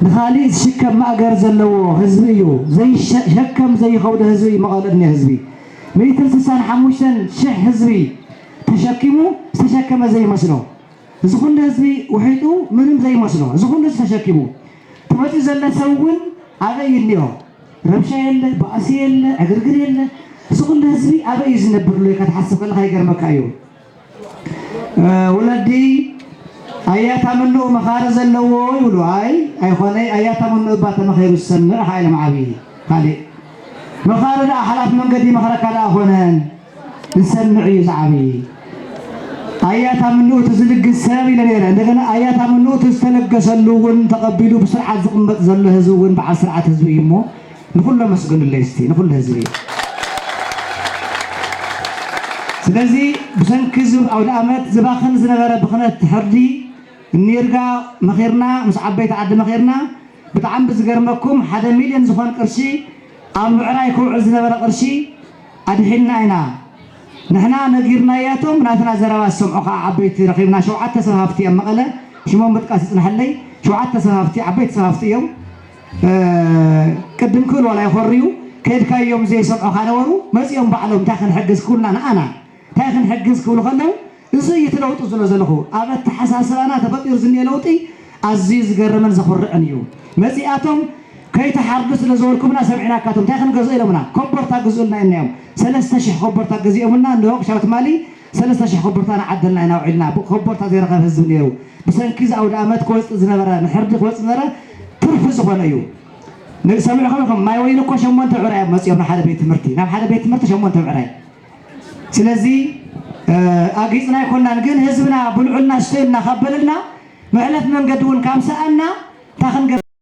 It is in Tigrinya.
ንኻሊእ ዝሽከም ማእገር ዘለዎ ህዝቢ እዩ። ዘይሸ-፣ ሸከም ዘይኸብዶ ህዝቢ እዩ መቐለ እኒኦ ህዝቢ። ሚእትን ስሳን ሓሙሽተን ሽሕ ህዝቢ ተሸኪሙ ዝተሸከመ ዘይመስሎ። እዚ ኩሉ ህዝቢ ውሒጡ ምንም ዘይመስሎ። እዚ ኩሉ ህዝቢ ተሸኪሙ። ተመፂኡ ዘሎ ሰብ እውን ኣበይ እኒኦ? ረብሻ የለ፣ ባእሲ የለ፣ ዕግርግር የለ። እዚ ኩሉ ህዝቢ ኣበይ እዩ ዝነብር ኣሎ ኢልካ ትሓስብ ከለኻ ይገርመካ እዩ። እ፣ ወለዲ ኣያታ ምንኡ መኻሪ ዘለዎ ይብሉ። ኣይ፣ ኣይኮነይ፣ ኣያታ ምንኡ እባ ተመኺሩ ዝሰምዕ ሓይሎም ዓብዪ። ካልእ መኻሪ ደኣ ሓላፊ መንገዲ መኽረካ ደኣ ኮነ፣ ዝሰምዕ እዩ ዝዓብዪ። ኣያታ ምንኡ እቲ ዝልግስ ሰብ ኢለ ነይረ። እንደገና ኣያታ ምንኡ እቲ ዝተለገሰሉ እውን ተቐቢሉ ብስርዓት ዝቕመጥ ዘሎ ህዝቢ እውን በዓል ስርዓት ህዝቢ እዩ እሞ ንኹሉ ኣመስግኑለይ እስቲ፣ ንኹሉ ህዝቢ። ስለዚ ብሰንኪ እዚ ኣውደ ኣመት ዝባኽን ዝነበረ ብኽነት ሕርዲ እኒርጋ መኺርና፣ ምስ ዓበይቲ ዓዲ መኺርና፣ ብጣዕሚ ብዝገርመኩም ሓደ ሚልዮን ዝኾን ቅርሺ ኣብ ምዕራይ ክውዕል ዝነበረ ቅርሺ ኣድሒንና ኢና። ንሕና ነጊርናያቶም ናትና ዘረባ ዝሰምዑ ከዓ ዓበይቲ ረኺብና። ሸውዓተ ሰብ ሃፍቲ ኣብ መቐለ ሽሞም ምጥቃስ ይፅንሐለይ። ሸውዓተ ሰብ ሃፍቲ፣ ዓበይቲ ሰብ ሃፍቲ እዮም። እ፣ ቅድም ክብል ዋላ ይኾርዩ፣ ከድካዮም ዘይሰምዑኻ ነበሩ። መፂኦም ባዕሎም እንታይ ክንሕግዝ ክብሉና ንኣና እንታይ ክንሕግዝ ክብሉ ከለዉ፣ እዚ እዩ እቲ ለውጢ ዝብሎ ዘለኹ። ኣብ ኣተሓሳስባና ተፈጢሩ ዝኒኦ ለውጢ ኣዝዩ ዝገርምን ዘኹርዕን እዩ። መፂኣቶም ከይትሓርዱ ስለ ዝበልኩምና ሰሚዕናካቶም እንታይ ክንገዝኦ ኢሎምና፣ ኮቦርታ ግዝኡልና ኢልናዮም። ሰለስተ ሽሕ ኮቦርታ ገዚኦምልና፣ እንደ ወርክሻፕ ትማሊ ሰለስተ ሽሕ ኮቦርታ ንዓደልና ኢና ውዒልና። ኮቦርታ ዘይረኸበ ህዝቢ ነይሩ። ብሰንኪ እዚ ኣውደ ኣመት ክወፅእ ዝነበረ፣ ንሕርዲ ክወፅእ ዝነበረ ትርፊ ዝኾነ እዩ። ን-፣ ሰሚዕኹም ኢኹም፣ ማይ ወይኒ እኮ ሸሞንተ ብዕራይ እዮም መፂኦም ንሓደ ቤት ትምህርቲ፣ ናብ ሓደ ቤት ትምህርቲ ሸሞንተ ብዕራይ። ስለዚ፣ እ፣ ኣጊፅና ኣይኮናን፣ ግን ህዝብና ብልዑልና ስተዩልና ካብ በለልና፣ መሕለፍ መንገዲ እውን ካብ ሰኣና፣ እንታይ ክንገብር?